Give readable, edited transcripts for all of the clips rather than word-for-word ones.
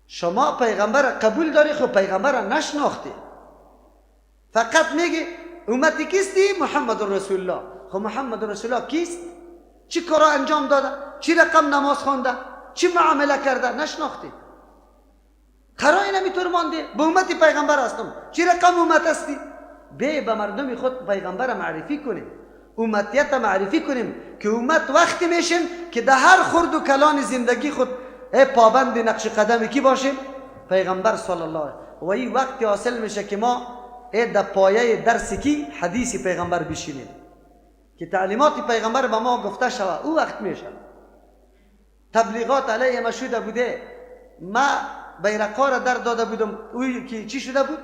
شما پیغمبر قبول داری، خب پیغمبر نشناختی، فقط میگی امتی کیستی؟ محمد رسول الله. خب محمد رسول الله کیست؟ چی کارا انجام داده؟ چی رقم نماز خوانده؟ چی معامله کرده؟ نشناختی. قرای نمیتور مانده به امتی پیغمبر هستم، چی رقم امت هستی؟ به مردم خود پیغمبر معرفی کنیم، امتیت معرفی کنیم که امت وقتی میشیم که در هر خرد و کلان زندگی خود پابند نقش قدم کی باشیم؟ پیغمبر صلی الله علیه و این وقتی حاصل میشه که ما در پایه درس کی؟ حدیث پیغمبر بشینیم که تعلیمات پیغمبر به ما گفته شوه، او وقت میشه. تبلیغات علیه ما شده بوده، ما بیرقا را در داده بودم، اوی که چی شده بود؟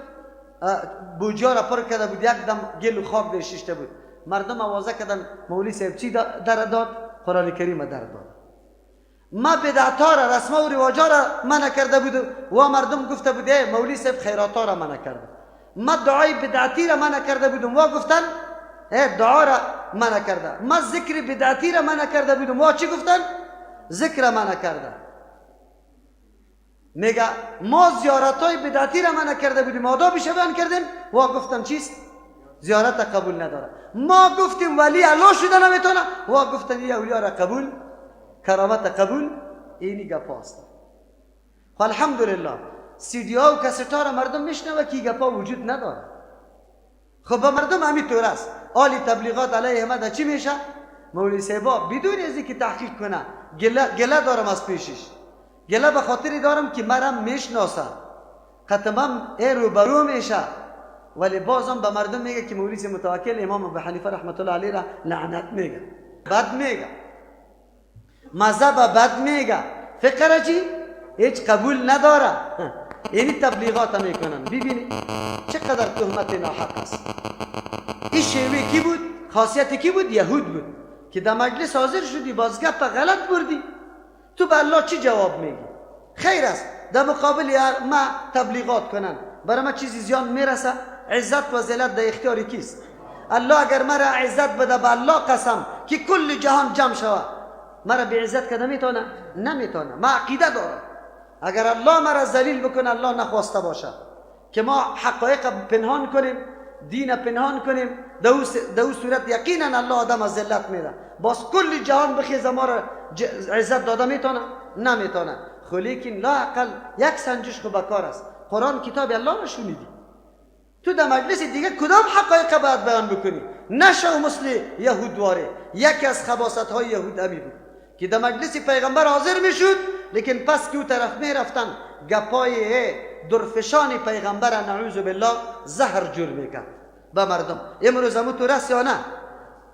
بوجا را پر کرده بود، یک دم گل و خاک بششته بود. مردم آوازه کردن مولوی صاحب چی در داد؟ قرآن کریم در داد. ما بدعت را، رسم و رواج را منع کرده بود و مردم گفته بود مولوی صاحب خیرات را منع کرده. ما دعای بدعتی را منع کرده بودم و گفتن دعا را منع کرده. ما ذکر بدعتی را منع کرده بودم و چی گفتن؟ ذکر منع کرده. میگه ما زیارت های بدعتی را منع کرده بودیم، آدابش بیان کردیم و گفتن چیست؟ زیارت قبول نداره. ما گفتیم ولی الله شده نمیتونه و گفتن یه اولیا را قبول، کرامت قبول. اینی گپا است. الحمدلله سی دی ها و کست ها را مردم میشنوه که گپا وجود نداره. خب به مردم همین طور است. آلی تبلیغات علیه ما چی میشه؟ مولوی صاحبا بدون از اینکه تحقیق کنه، گله دارم از پیشش، گله به خاطری دارم که مرم میشناسه، قطمم ای روبرو میشه، ولی بازم به مردم میگه که مولوی متوکل امام ابو حنیفه رحمت الله علیه را لعنت میگه، بد میگه، مذهب بد میگه، فقه را چی؟ هیچ قبول نداره. یعنی تبلیغات میکنن. ببینید چقدر تهمت ناحق است. این شیوه کی بود؟ خاصیت کی بود؟ یهود بود که در مجلس حاضر شدی باز گپ غلط بردی، تو به الله چی جواب میگی؟ خیر است در مقابل ما تبلیغات کنن، برای ما چیزی زیان میرسه؟ عزت و ذلت در اختیار کیست؟ الله اگر مرا عزت بده، به الله قسم که کل جهان جمع شود مرا به عزت کده میتونه؟ نمیتونه. ما عقیده دارم اگر الله مرا ذلیل بکنه، الله نخواسته باشه که ما حقایق پنهان کنیم، دین پنهان کنیم، در او صورت یقینا الله آدم از ذلت میده. باز کل جهان بخیزه ما را عزت داده میتونه؟ نمیتونه. خو لیکن لا اقل یک سنجش خو بکار است. قرآن کتاب الله نشونیدی، تو در مجلس دیگه کدام حقایق باید بیان بکنی؟ نشو مثل یهود واره. یکی از خباثت های یهود همی بود که در مجلس پیغمبر حاضر میشد، لیکن پس که او طرف میرفتن گپای درفشان پیغمبر نعوذ بالله زهر جور میکرد به مردم. امروز همو تو رست یا نه؟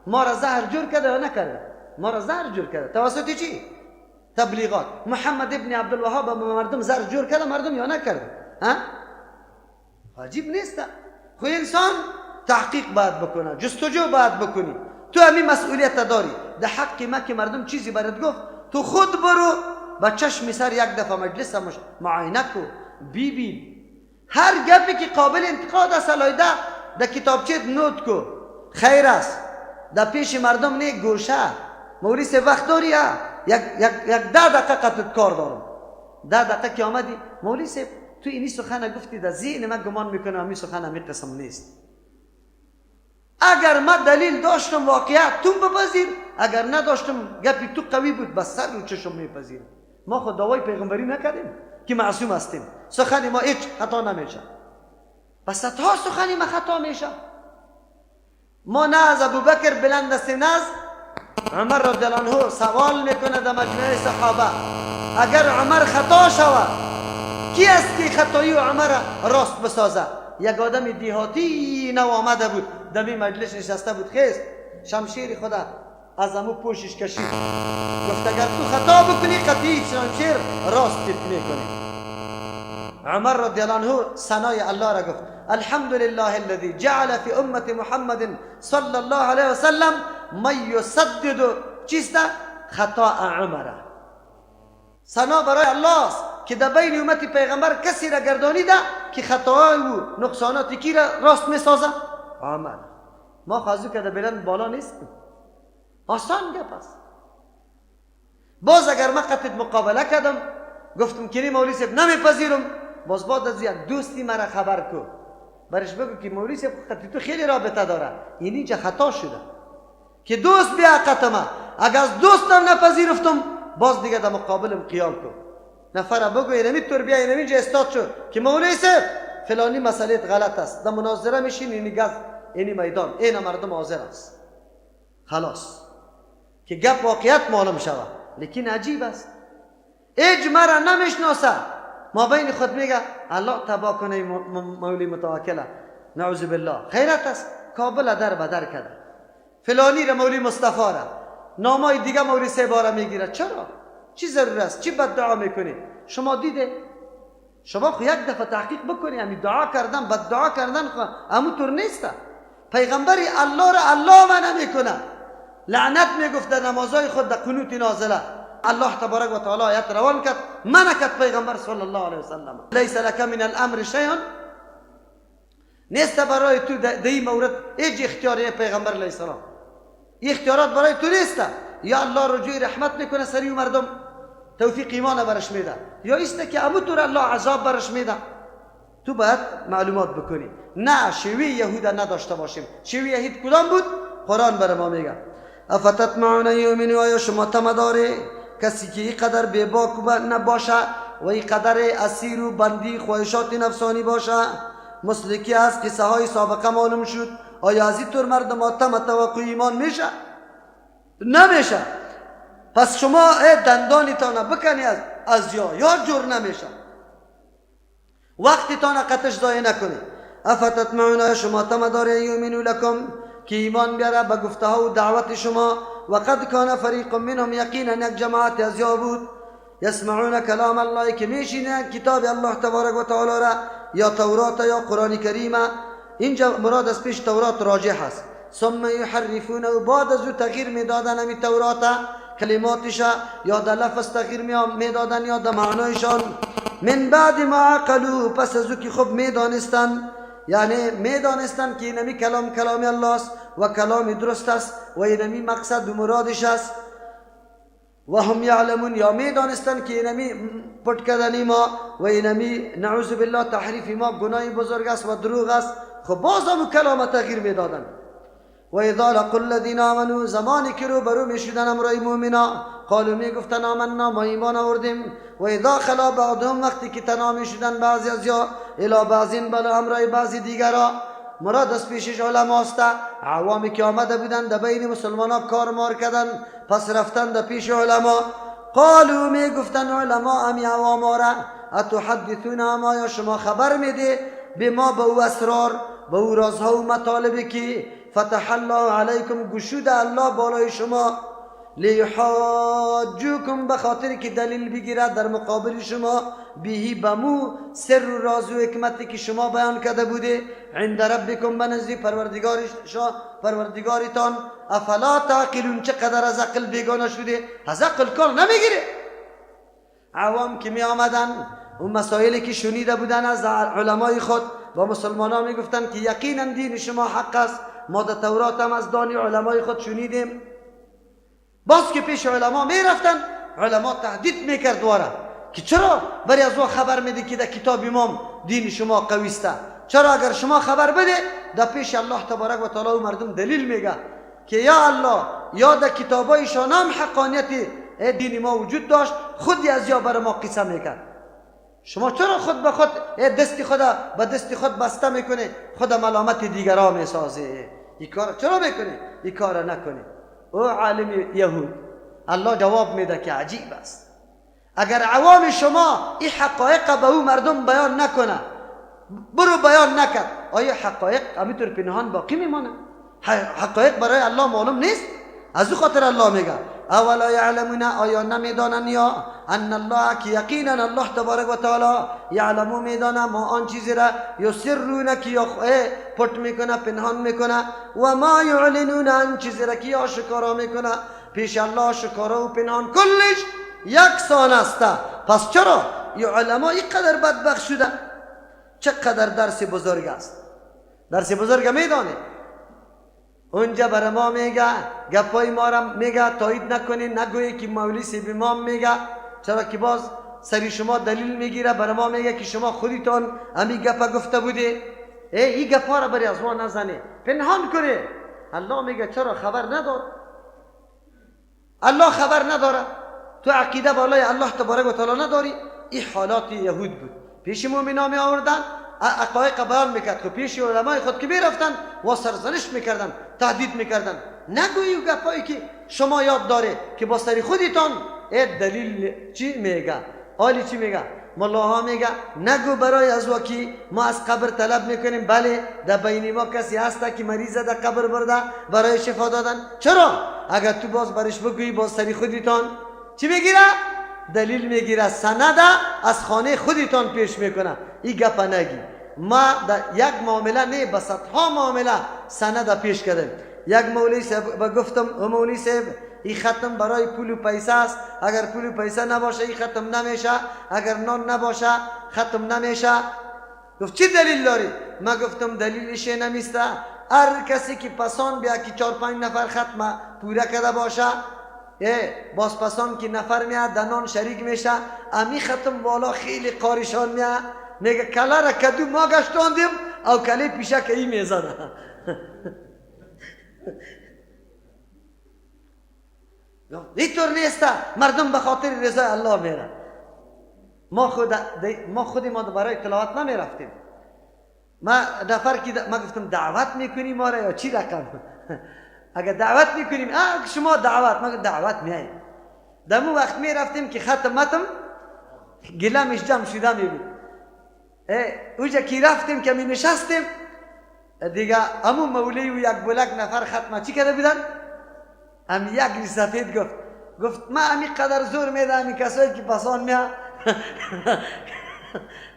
ما را زهر جور کرده یا نکرده؟ ما را زهر جور کرده توسط چی؟ تبلیغات. محمد ابن عبدالوهاب به مردم زهر جور کرده مردم یا نکرده؟ ها؟ عجیب نیست. خو انسان تحقیق باید بکنه، جستجو باید بکنی. تو همین مسئولیت داری در حق ما که مردم چیزی برات گفت، تو خود برو با چشم سر یک دفعه مجلس معاینه کو، ببین هر گپی که قابل انتقاد است علایده در کتابچه نوت کو، خیر است. در پیش مردم نه گوشه. موریس وقت داری؟ یک یک یک 10 دقیقه قطعت کار دارم. 10 دقیقه که آمدی مولوی صاحب تو اینی سخن گفتی، در ذهن من گمان میکنم همین سخن همین قسم نیست. اگر ما دلیل داشتم واقعیت تو بپذیر، اگر نداشتم گپی تو قوی بود بس سر رو چشم میپذیرم. ما خود دعوای پیغمبری نکردیم که معصوم هستیم، سخن ما هیچ خطا نمیشه. پس تا سخن ما خطا میشه. ما نه از ابوبکر بلند هستیم نه از عمر رضی الله عنه. سوال میکنه در مجمع صحابه اگر عمر خطا شود کی است که خطایی عمر راست بسازه؟ یک آدم دیهاتی نو آمده بود دمی مجلس نشسته بود، خیز شمشیر خدا از امو پوشش کشید، گفت اگر تو خطا بکنی قطعی شمشیر راست میکنی. عمر رضی الله عنه ثنای الله را گفت الحمد لله الذي جعل في امه محمد صلى الله عليه وسلم من يسدد چیست؟ خطا عمر. ثنا برای الله است که در بین امت پیغمبر کسی را گردانیده که خطاهای او نقصانات کی را راست میسازه؟ عمر. ما خازو که در بلند بالا نیستیم، آسان گپ است. باز اگر من قطعت مقابله کردم، گفتم که مولوی صاحب نمیپذیرم، باز بعد از یک دوستی مرا خبر کو، برش بگو که مولوی صاحب قطعی تو خیلی رابطه داره، این اینجا خطا شده که دوست بیا قطمه. اگر از دوستم نپذیرفتم باز دیگه در مقابلم قیام کن. نفر بگو اینمی طور بیا اینمی اینجا استاد شد که مولوی صاحب فلانی مسئله غلط است، در مناظره میشین، اینی گز اینی میدان این مردم حاضر است، خلاص که گپ واقعیت معلوم شود. لیکن عجیب است، ایج مرا نمیشناسه، ما بین خود میگه الله تبا کنه مولی متوکله، نعوذ بالله. خیرت است، کابل در بدر کرده، فلانی را مولی مصطفی را، نامای دیگه مولی سه باره میگیره. چرا؟ چی ضرور است؟ چی بد دعا میکنی؟ شما دیده، شما خو یک دفعه تحقیق بکنی، همی دعا کردن بد دعا کردن خو همونطور نیست. پیغمبری الله را الله منع میکنه، لعنت میگفت در نمازهای خود در قنوت نازله. الله تبارک و تعالی آیت روان کرد، منع کرد پیغمبر صلی الله علیه وسلم. لیس لک من الامر شیء، نیست برای تو در این مورد هیچ اختیاری پیغمبر علیه السلام، اختیارات برای تو نیست. یا الله رجوع رحمت میکنه سری مردم، توفیق ایمان برش میده، یا ایست که امو طور الله عذاب برش میده. تو باید معلومات بکنی، نه شیوه یهود نداشته باشیم. شیوه یهود کدام بود؟ قرآن بر ما میگه افتطمعون یؤمنوا، آیا شما طمع داره کسی که اینقدر بیباک نباشه و اینقدر اسیر و بندی خواهشات نفسانی باشه، مثل که از قصه های سابقه معلوم شد؟ آیا از این طور مردم طمع توقع ایمان میشه؟ نمیشه. پس شما دندانتان بکنی از یا جور نمیشه، وقتتان قطش ضایع نکنی. افتطمعون، شما طمع داره یؤمنوا لکم، که ایمان بیاره به گفته ها و دعوت شما. وقد کان فریق منهم، یقینا یک جماعت از یا بود، یسمعون کلام الله، که میشینن کتاب الله تبارک و تعالی را، یا تورات یا قرآن کریم. اینجا مراد از پیش تورات راجح است. ثم یحرفون، و بعد از او تغییر میدادن همی تورات، کلماتش یا در لفظ تغییر میدادن یا در معنایشان. من بعد ما عقلوا، پس از او که خوب میدانستن، یعنی میدانستن که اینمی کلام کلام الله است و کلام درست است و اینمی مقصد و مرادش است. و هم یعلمون، یا میدانستن که اینمی پټ کردنی ما و اینمی نعوذ بالله تحریف ما گناه بزرگ است و دروغ است، خب باز هم کلام تغییر میدادن. و اذا لقوا الذین آمنوا، زمانی که روبرو میشدن امرای مؤمنا، قالوا میگفتن آمنا، ما ایمان آوردیم. و اذا خلا بعضهم، وقتی که تنها میشدن بعضی از یا الی بعضین، بلا امرای بعضی دیگرا، مراد از پیشش علما است، عوامی که آمده بودن در بین مسلمانا کار مار کردن، پس رفتن در پیش علما. قالوا میگفتن علما امی عواما را، اتحدثون ما، یا شما خبر میده به ما، به او اسرار، به او رازها و مطالبی که فتح الله علیکم، گشود الله بالای شما، لیحاجوکم، به خاطر که دلیل بگیرد در مقابل شما، بهی، بمو سر و راز و حکمتی که شما بیان کرده بوده، عند ربکم، به نزد پروردگارتان. افلا تعقلون، چقدر از عقل بیگانه شده، از عقل کار نمیگیره. عوام که می آمدن اون مسائلی که شنیده بودن از علمای خود با مسلمان ها میگفتن که یقینا دین شما حق است، ما در تورات هم از دانی علمای خود شنیدیم. باز که پیش علما میرفتن، علما تهدید میکرد واره که چرا بری از او خبر میده که در کتاب امام دین شما قوی است؟ چرا اگر شما خبر بده در پیش الله تبارک و تعالی مردم دلیل میگه که یا الله، یا در کتابایشان هم حقانیت دین ما وجود داشت، خودی از یا بر ما قصه میکرد. شما چرا خود به خود دست خود به دست خود بسته میکنه، خود ملامت دیگران میسازه؟ این کار چرا میکنه؟ این کار نکنه. او عالم یهود، الله جواب میده که عجیب است، اگر عوام شما این حقایق به او مردم بیان نکنه، برو بیان نکرد، آیا حقایق همینطور پنهان باقی میمانه؟ حقایق برای الله معلوم نیست؟ از او خاطر الله میگه اولا یعلمون، آیا نمیدانن یا ان الله، که یقینا الله تبارک و تعالی یعلمو میدانه ما آن چیزی را یسرون، که یا پټ میکنه پنهان میکنه، و ما یعلنون، آن چیزی را که آشکارا میکنه. پیش الله آشکارا و پنهان کلش یکسان است. پس چرا ی علما اینقدر بدبخت شده؟ چقدر درس بزرگ است، درس بزرگ میدانه. اونجا برای ما میگه، گپای ما را میگه تایید نکنی، نگویی که مولوی صاحب امام میگه، چرا که باز سری شما دلیل میگیره، برای ما میگه که شما خودتان همی گپا گفته بودی. ای این گپا را برای از ما نزنی، پنهان کنی. الله میگه چرا خبر ندار؟ الله خبر نداره، تو عقیده بالای الله تبارک و تعالی نداری. این حالات یهود بود، پیش مؤمنا می آوردن، عقایق بیان میکرد، که پیش علمای خود که میرفتن و سرزنش میکردن، تهدید میکردن. نگویی گپایی که شما یاد داره که با سری خودتان دلیل چی میگه؟ حالی چی میگه؟ ملاها میگه نگو برای از واکی ما از قبر طلب میکنیم. بله در بین ما کسی هست که مریض در قبر برده برای شفا دادن. چرا؟ اگر تو باز برش بگویی باز سری خودتان چی میگیره؟ دلیل میگیره، سند از خانه خودتان پیش میکنه. این گپ نگی. ما در یک معامله نه، به صدها معامله سند پیش کردیم. یک مولوی صاحب گفتم مولوی صاحب این ختم برای پول و پیسه است، اگر پول و پیسه نباشه این ختم نمیشه، اگر نان نباشه ختم نمیشه. گفت چی دلیل داری؟ ما گفتم دلیلش نمیسته، هر کسی که پسان بیا که 4-5 نفر ختم پوره کرده باشه، باز پسان که نفر میاد در نان شریک میشه، امی ختم بالا خیلی قارشان میاد، میگه کله را کدو ما گشتاندیم او کله پیشه که ای میزنه. اینطور نیست، مردم به خاطر رضای الله میرن. ما خود ما برای تلاوت نمیرفتیم. ما نفر که ما گفتم دعوت میکنی ما را یا چی رقم؟ اگر دعوت میکنیم شما دعوت، ما دعوت میاییم. دمو وقت میرفتیم که ختم متم گلمش جمع شده میبود. اوجا که رفتیم که می نشستیم دیگه، امو مولوی و یک بلک نفر ختمه چی کرده بودن؟ هم یک سفید گفت ما همی قدر زور میده همی کسایی که پسان میاد.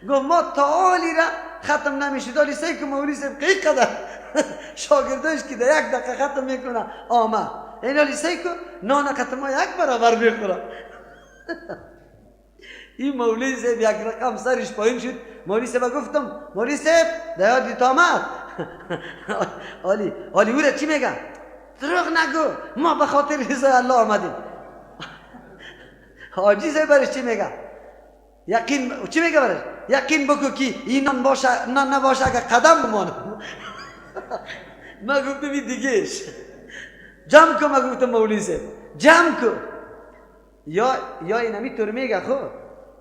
گفت ما تا حالی را ختم نمیشید، حالی سعی که مولوی صاحب که قدر شاگردایش که در یک دقیقه ختم میکنه آمد، این حالی سعی که نان ختم ما یک برابر میخوره. این مولوی صاحب یک رقم سرش پایین شد. مولوی صاحب گفتم مولوی صاحب در یادت آمد. حالی او را چی میگه؟ دروغ نگو، ما به خاطر رضای الله آمدیم. حاجی صاحب برش چی میگه؟ یقین چی میگه برش؟ یقین بکو که این نان باشه نان نباشه اگر قدم بمانم. ما گفتم این دیگهش جمع کن. ما گفتم مولوی صاحب جمع کن. یا این همی میگه، خب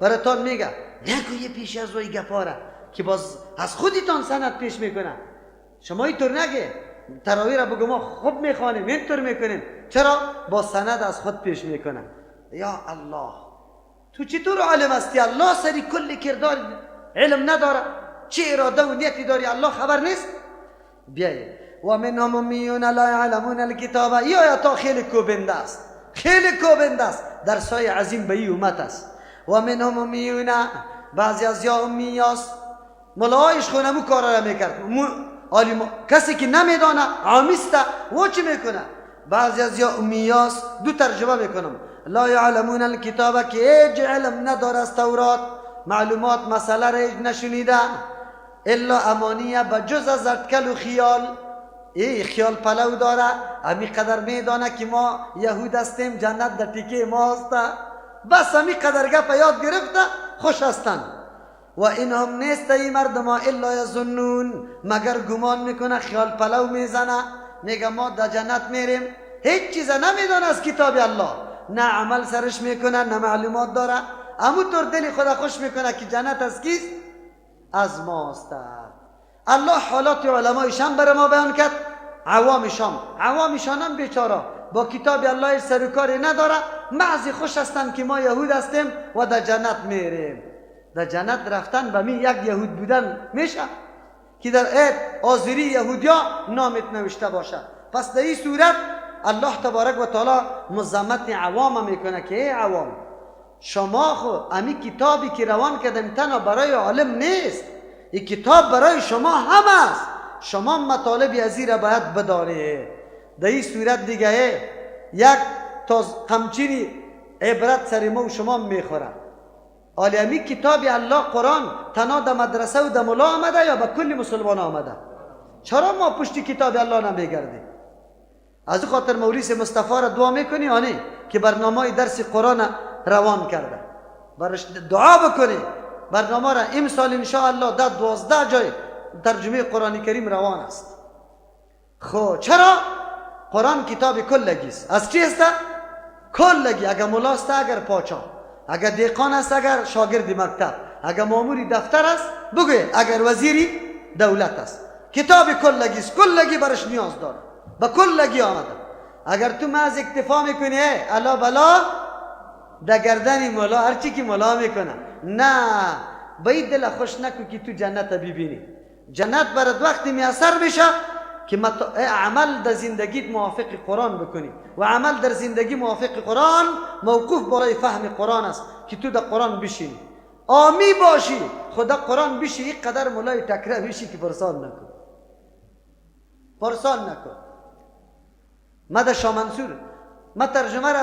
براتان میگه نگو یه پیش از وی گپاره که باز از خودتان سند پیش میکنه. شما اینطور نگه، تراویح را بگو ما خوب میخوانیم اینطور میکنیم. چرا؟ با سند از خود پیش میکنه. یا الله تو چطور عالم هستی؟ الله سری کل کردار علم نداره، چه اراده و نیتی داری الله خبر نیست؟ بیایید و منهم امیون لا یعلمون الکتاب. این آیات خیلی کوبنده است، خیلی کوبنده است، درسای عظیم به این امت است. و منهم امیون، بعضی از یا امیاست، ملایش خونمو کارا را میکرد. کسی که نمیدانه عامیسته و چی میکنه؟ بعضی از یا امیاست، دو ترجمه میکنم، لا یعلمون الکتاب که هیچ علم نداره از تورات، معلومات مسئله را هیچ نشنیده، الا امانیه بجز از اٹکل و خیال. ای خیال پلو داره، همی قدر میدانه که ما یهود هستیم، جنت در تیکه ما هسته، بس همی قدر گپ یاد گرفته خوش هستند. و این هم نیست ای مردم الا یظنون، مگر گمان میکنه، خیال پلو میزنه، میگه ما در جنت میریم، هیچ چیز نمیدانه از کتاب الله، نه عمل سرش میکنه نه معلومات داره، امو طور دل خدا خوش میکنه که جنت از کیست؟ از ماست. الله حالات علمای شام برای ما بیان کرد، عوام شام، عوام شام هم بیچاره با کتاب الله سر و کاری نداره، بعضی خوش هستند که ما یهود هستیم و در جنت میریم. در جنت رفتن به می یک یهود بودن میشه که در عید آذری یهودیا نامت نوشته باشه. پس در این صورت الله تبارک و تعالی مزمت عوام میکنه که ای عوام، شما خو امی کتابی که روان کردم تنها برای عالم نیست، این کتاب برای شما هم است، شما مطالب از این را باید بدانید. در این صورت دیگه یک تا همچینی عبرت سر ما و شما میخوره. حالی امی کتاب الله قرآن تنها در مدرسه و در ملا آمده یا به کل مسلمان آمده؟ چرا ما پشت کتاب الله نمیگردیم؟ از خاطر مولوی مصطفی را دعا میکنی آنی که برنامه درس قرآن روان کرده، برش دعا بکنی. برنامه را امسال ان شاء الله در 12 جای ترجمه قرآن کریم روان است. خب چرا؟ قرآن کتاب کلگی است. از چی است؟ کلگی. اگر ملا است، اگر پاچا، اگر دیقان است، اگر شاگرد مکتب، اگر ماموری دفتر است، بگوی اگر وزیری دولت است، کتاب کلگی است. کلگی برش نیاز داره، به کلگی آمده. اگر تو محض اکتفا میکنی الا بلا در گردن ملا، هرچی که ملا میکنه، نه، باید دل خوش نکن که تو جنت ببینی. جنت برات وقتی میسر میشه که عمل در زندگیت موافق قرآن بکنی، و عمل در زندگی موافق قرآن موقوف برای فهم قرآن است که تو در قرآن بشینی، آمی باشی، خدا قرآن بشی، اینقدر ملای تکره بشی که پرسان نکن، پرسان نکن. ما در شاه منصور ما ترجمه را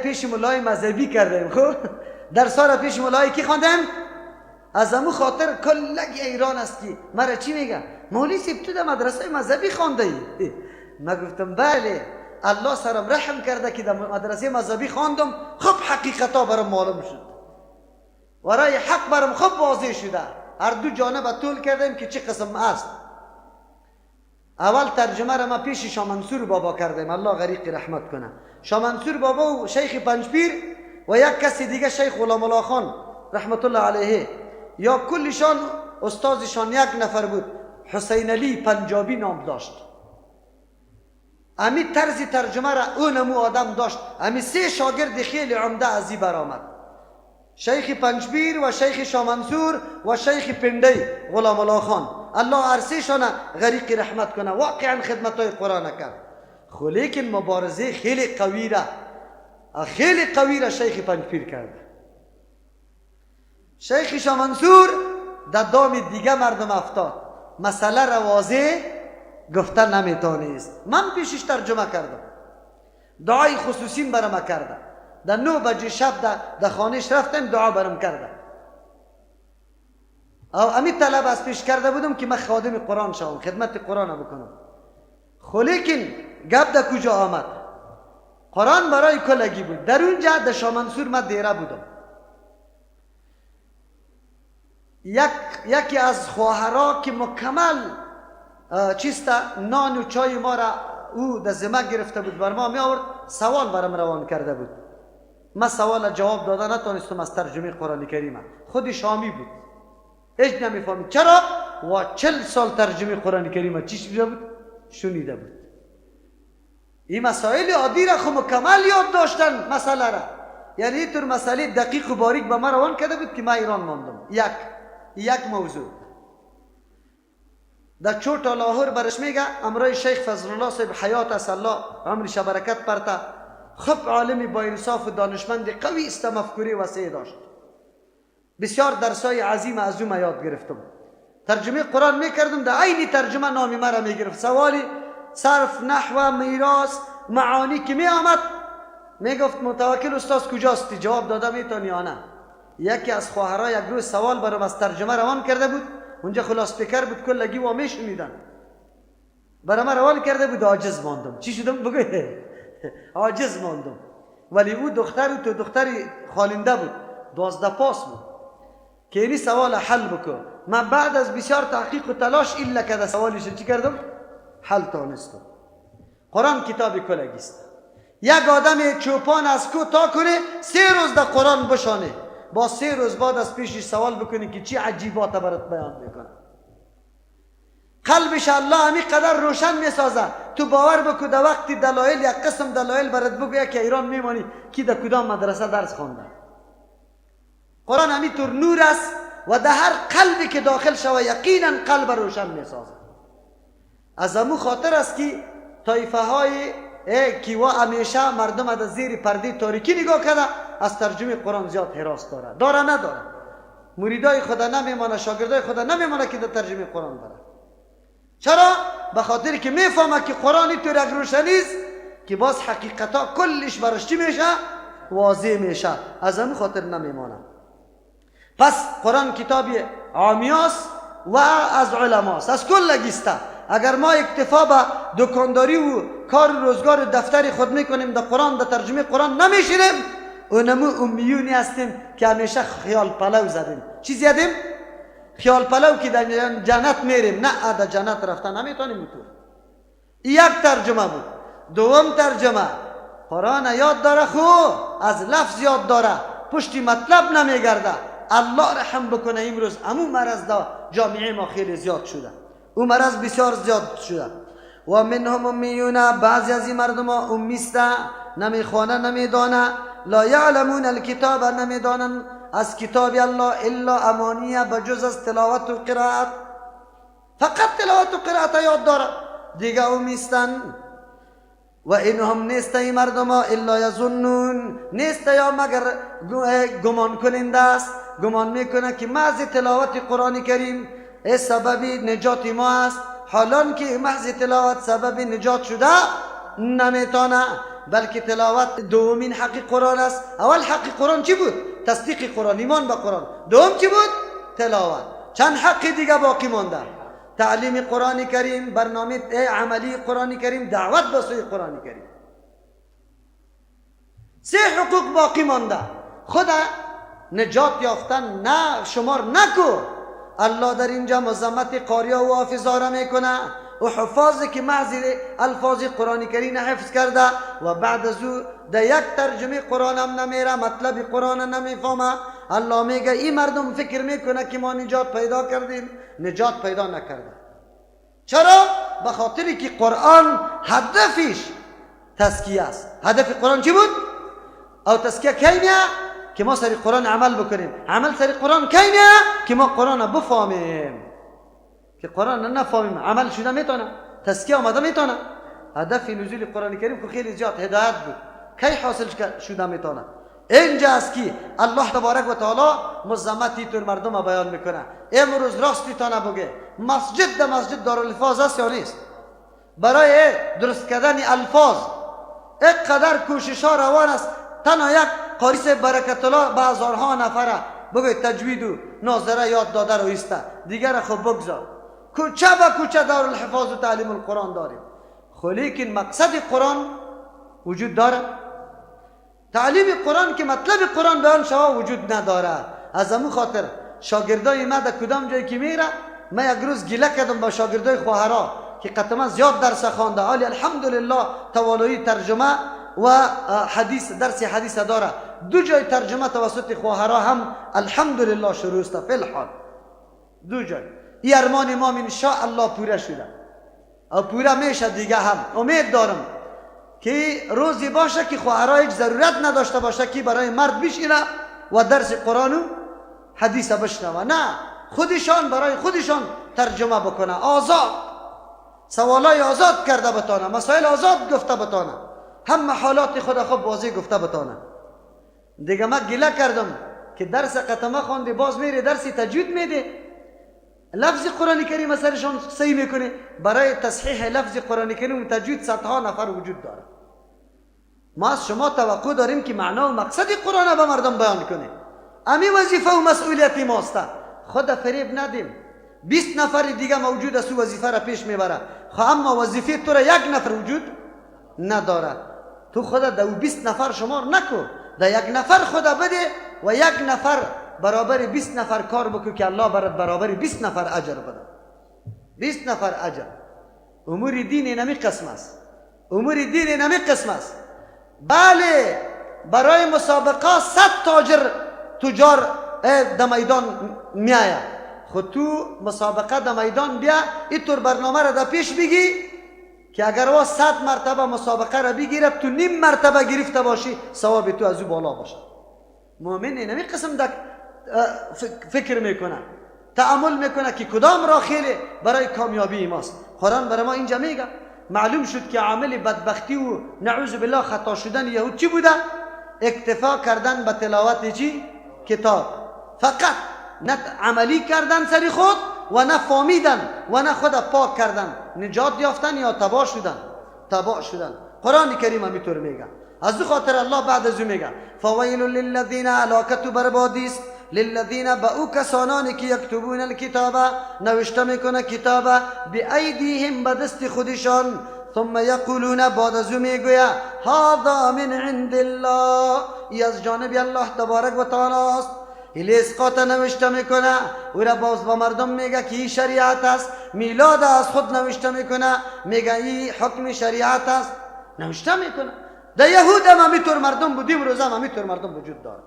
پیش ملای مذهبی کردیم. خب درس را پیش ملای کی خواندم؟ از امو خاطر کلگی ایران است که مرا چی میگه؟ مولوی صاحب تو در مدرسه مذهبی خوانده ای؟ ما گفتم بله، الله سرم رحم کرده که در مدرسه مذهبی خواندم، خوب حقیقتا برام معلوم شد، ورای حق برام خوب واضح شده. هر دو جانب طول کردیم که چه قسم است. اول ترجمه را ما پیش شاه منصور بابا کردیم، الله غریق رحمت کنه. شاه منصور بابا و شیخ پنجپیر و یک کسی دیگه شیخ غلام الله خان رحمت الله علیه، یا کلشان استادشان یک نفر بود، حسین علی پنجابی نام داشت. امی طرز ترجمه را اونمو آدم داشت. امی سه شاگرد خیلی عمده ازی برآمد، شیخ پنجپیر و شیخ شاه منصور و شیخ پندی غلام الله خان. الله عرصهشان غریق رحمت کنه، واقعا خدمت های قرآن کرد. خو لیکن مبارزه خیلی قوی را، خیلی قوی را شیخ پنجپیر کرد. شیخ شاه منصور در دام دیگه مردم افتاد، مسئله را واضح گفته نمیتونست. من پیشش ترجمه کردم، دعای خصوصی برام کرده. در 9 بجه شب در خانهش رفتم، دعا برام کرده. او امی طلب از پیش کرده بودم که من خادم قرآن شوم، خدمت قرآن بکنم. خو لیکن گپ در کجا آمد؟ قرآن برای کلگی بود. در اونجا در شاه منصور من دیره بودم. یکی از خواهرا که مکمل چیستا نان و چای ما را او در ذمه گرفته بود، بر ما می آورد، سوال برام روان کرده بود. من سوال جواب داده نتونستم از ترجمه قرآن کریم. خود شامی بود، هیچ نمیفهمید چرا. و 40 سال ترجمه قرآن کریم چی شده بود؟ شنیده بود. این مسائل عادی را خو مکمل یاد داشتن مسئله را، یعنی اینطور مسئله دقیق و باریک به من روان کرده بود که من ایران ماندم. یک موضوع در چوتا لاهور برش میگه امرای شیخ فضل الله صاحب حیات است، الله عمرش برکت پرتا، خب عالمی با انصاف و دانشمند قوی است، مفکوری وسیع داشت. بسیار درسای عظیم از او یاد گرفتم. ترجمه قرآن میکردم، در عین ترجمه نامی مرا میگرفت. سوالی صرف، نحو، میراث، معانی که می آمد میگفت متوکل استاد کجاستی؟ جواب داده میتونی یا نه؟ یکی از خواهرای یک روز سوال برام از ترجمه روان کرده بود، اونجا خلاص پیکر بود، کلگی و میشنیدن، برای من روان کرده بود. عاجز ماندم. چی شدم؟ بگو. عاجز ماندم. ولی او دختر تو دختری خالنده بود، 12 پاس بود که اینی سوال حل بکن. من بعد از بسیار تحقیق و تلاش الا که سوالش چی کردم؟ حل تانستم. قرآن کتاب کلگی است. یک آدم چوپان از کو تا کنه 3 روز در قرآن بشانه، با 3 روز بعد از پیشش سوال بکنی که چی عجیبات برات بیان میکنه. قلبش الله همی قدر روشن میسازه. تو باور بکو در وقتی دلایل یک قسم دلایل برات بگویه که ایران میمانی کی در کدام مدرسه درس خوانده. قرآن همی طور نور است و در هر قلبی که داخل شوه یقینا قلب روشن میسازه. از امو خاطر است که طایفه های که و همیشه مردم از زیر پرده تاریکی نگاه کرده از ترجمه قرآن زیاد حراس داره. داره نداره؟ مریدای خدا نمیمانه، شاگردای خدا نمیمانه که در ترجمه قرآن بره. چرا؟ به خاطر که میفهمه که قرآن طور یک روشنی است که باز حقیقتا کلش برش چی میشه؟ واضح میشه. از همون خاطر نمیمانه. پس قرآن کتاب عامیاست و از علماست، از کل گیسته. اگر ما اکتفا به دکانداری و کار روزگار دفتر خود میکنیم، در قرآن در ترجمه قرآن نمیشینیم، اونمو امیونی هستیم که همیشه خیال پلو زدیم. چی زدیم؟ خیال پلو که در جنت میریم. نه، در جنت رفتن نمیتونیم. تو یک ترجمه بود. دوم ترجمه، قرآن یاد داره، خو از لفظ یاد داره، پشتی مطلب نمیگرده. الله رحم بکنه امروز امو مرض دا جامعه ما خیلی زیاد شده، او مرض بسیار زیاد شده. و منهم امیون، بعضی از این مردم ها امیسته، نمیخوانه، نمیدانه. لا یعلمون الکتاب، نمیدانن از کتاب الله الا امانیه، بجز از تلاوت و قرائت، فقط تلاوت و قرائت یاد داره، دیگه امیستن. و اینهم نیست ای مردم ها الا یظنون، نیست یا مگر گمان کننده است، گمان میکنه که محض تلاوت قرآن کریم سبب نجات ما است، حالان که محض تلاوت سبب نجات شده نمیتانه، بلکه تلاوت دومین حق قرآن است. اول حق قرآن چی بود؟ تصدیق قرآن، ایمان به قرآن. دوم چی بود؟ تلاوت. چند حق دیگه باقی مانده؟ تعلیم قرآن کریم، برنامه عملی قرآن کریم، دعوت به سوی قرآن کریم. سه حقوق باقی مانده. خدا نجات یافتن نه شمار نکو. الله در اینجا مذمت قاریا و حافظا را میکنه و حفاظی که محض الفاظ قرآن کریم حفظ کرده و بعد از او در یک ترجمه قرآن هم نمیره، مطلب قرآن نمیفهمه. الله میگه این مردم فکر میکنه که ما نجات پیدا کردیم، نجات پیدا نکرده. چرا؟ به خاطری که قرآن هدفش تزکیه است. هدف قرآن چی بود؟ او تزکیه کی میه؟ که ما سر قرآن عمل بکنیم. عمل سر قرآن کی میه؟ که ما قرآن بفهمیم. که قرآن نفهمیم عمل شده میتونه، تزکیه آمده میتونه. هدف نزول قرآن کریم که خیلی زیاد هدایت بود، کی حاصل شده میتونه؟ اینجا است که الله تبارک و تعالی مذمتی تور مردم بیان میکنه. امروز راستی تا نبگه مسجد در مسجد دارالفاظ است یا نیست؟ برای درست کردن الفاظ اینقدر کوشش ها روان است. تنها یک قاری برکت الله به هزارها نفره بگه تجوید و ناظره یاد داده رو ایسته، دیگر خب بگذار. کوچه به کوچه دارالحفاظ و تعلیم القرآن داریم، خو لیکن مقصد قرآن وجود داره؟ تعلیم قرآن که مطلب قرآن بیان شوه وجود نداره. از امو خاطر شاگردای ما در کدام جایی که میره، من یک روز گله کردم با شاگردای خواهرا که قطعا زیاد درس خوانده، حالی الحمدلله توانایی ترجمه و حدیث، درس حدیث داره، دو جای ترجمه توسط خواهرا هم الحمدلله شروع است فی الحال، دو جای. این ارمان ما ان شاء الله پوره شده او پوره میشه دیگه. هم امید دارم که روزی باشه که خواهرها هیچ ضرورت نداشته باشه که برای مرد بشینه و درس قرآن و حدیث بشنوه، نه، خودشان برای خودشان ترجمه بکنه، آزاد سوالای آزاد کرده بتانه، مسائل آزاد گفته بتانه، هم حالات خود خوب واضح گفته بتانه. دیگه من گله کردم که درس قطمه خواندی باز میری درس تجوید میده، لفظ قرآن کریم سرشان صحیح میکنه. برای تصحیح لفظ قرآن کریم و تجوید صدها نفر وجود داره. ما از شما توقع داریم که معنا و مقصد قرآن به مردم بیان کنه. امی وظیفه و مسئولیت ماست. خود فریب ندیم. 20 نفر دیگه موجود است و وظیفه را پیش میبره، خب اما وظیفه تو را یک نفر وجود نداره. تو خود در 20 نفر شمار نکو، در یک نفر خدا بده و یک نفر برابر 20 نفر کار بکن که الله برات برابر 20 نفر اجر بده. 20 نفر اجر. امور دین نمی قسم است. امور دین نمی قسم است. بله، برای مسابقه 100 تاجر تجار در میدان میآید. خود تو مسابقه در میدان بیا، اینطور برنامه را در پیش بگی که اگر وا 100 مرتبه مسابقه را بگیره تو نیم مرتبه گرفته باشی، ثواب تو از او بالا باشه. مؤمن نمی قسم در فکر میکنه، تأمل میکنه که کدام راه خیلی برای کامیابی ماست. قرآن برای ما اینجا میگه معلوم شد که عامل بدبختی و نعوذ بالله خطا شدن یهود چی بوده؟ اکتفا کردن به تلاوت چی؟ کتاب فقط، نه عملی کردن سری خود و نه فهمیدن و نه خود پاک کردن، نجات یافتن یا تباه شدن. تباه شدن. قرآن کریم همینطور میگه. از او خاطر الله بعد از او میگه فویل للذین، هلاکت و بربادی است للذین به او کسانانی که یکتبون الکتاب نوشته میکنه کتاب بایدیهم به دست خودشان. ثم یقولون بعد از او میگویه هذا من عند الله، ای از جانب الله تبارک و تعالی است. ایلی اسقاط نوشته میکنه، او را باز با مردم میگه که این شریعت است. میلاد از خود نوشته میکنه، میگه این حکم شریعت است، نوشته میکنه. در یهود هم همیطور مردم بودیم، روز هم همیطور مردم وجود داره.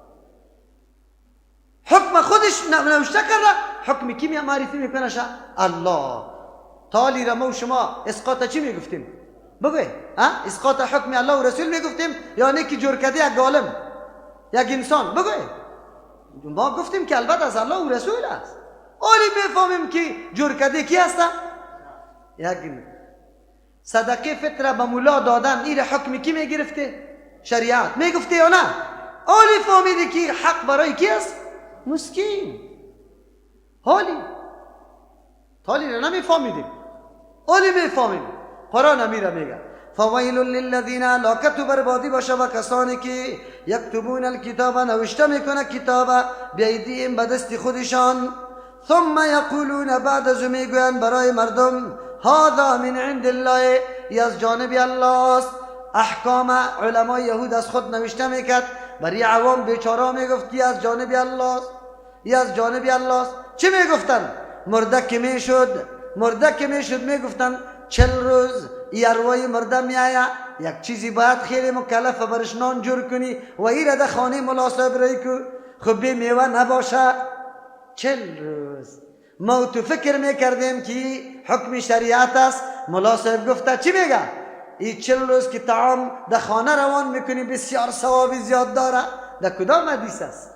حکم خودش نوشته کرده، حکم کی معرفی میکنه؟ الله. تالی را ما و شما اسقاط چی میگفتیم؟ بگوی اسقاط حکم الله و رسول میگفتیم یا نه که جور کرده یک عالم یک انسان؟ بگوی ما گفتیم که البته از الله و رسول است. آلی میفهمیم که جور کرده کی هست؟ یک صدقه فطره به مولا دادن، این حکم کی میگرفته؟ شریعت میگفته یا نه؟ آلی فهمیده که حق برای کی است؟ مسکین. حالی تالی را نمیفهمیدیم، آلی میفهمیم. قرآن امیره میگه فویل للذین، هلاکت و بربادی باشه و کسانی که یکتبون الکتاب نوشته میکنه کتاب بیدیهم به دست خودشان. ثم یقولون بعد از میگویند برای مردم هذا من عند الله، ای از جانب الله است. احکام علمای یهود از خود نوشته میکرد، برای عوام بیچاره میگفت که از جانب الله است، ای از جانب الله است. چی میگفتن؟ مرده که میشد، مرده که میشد میگفتن 40 روز ای اروای مرده میآید، یک چیزی باید خیلی مکلف برش نان جور کنی و ای را در خانه ملا صاحب رای کو، خب بی میوه نباشه. 40 روز ما تو فکر میکردیم که حکم شریعت است. ملا صاحب گفته چی میگه؟ ای 40 روز که طعام در خانه روان میکنی بسیار ثواب زیاد داره. در کدام حدیث است؟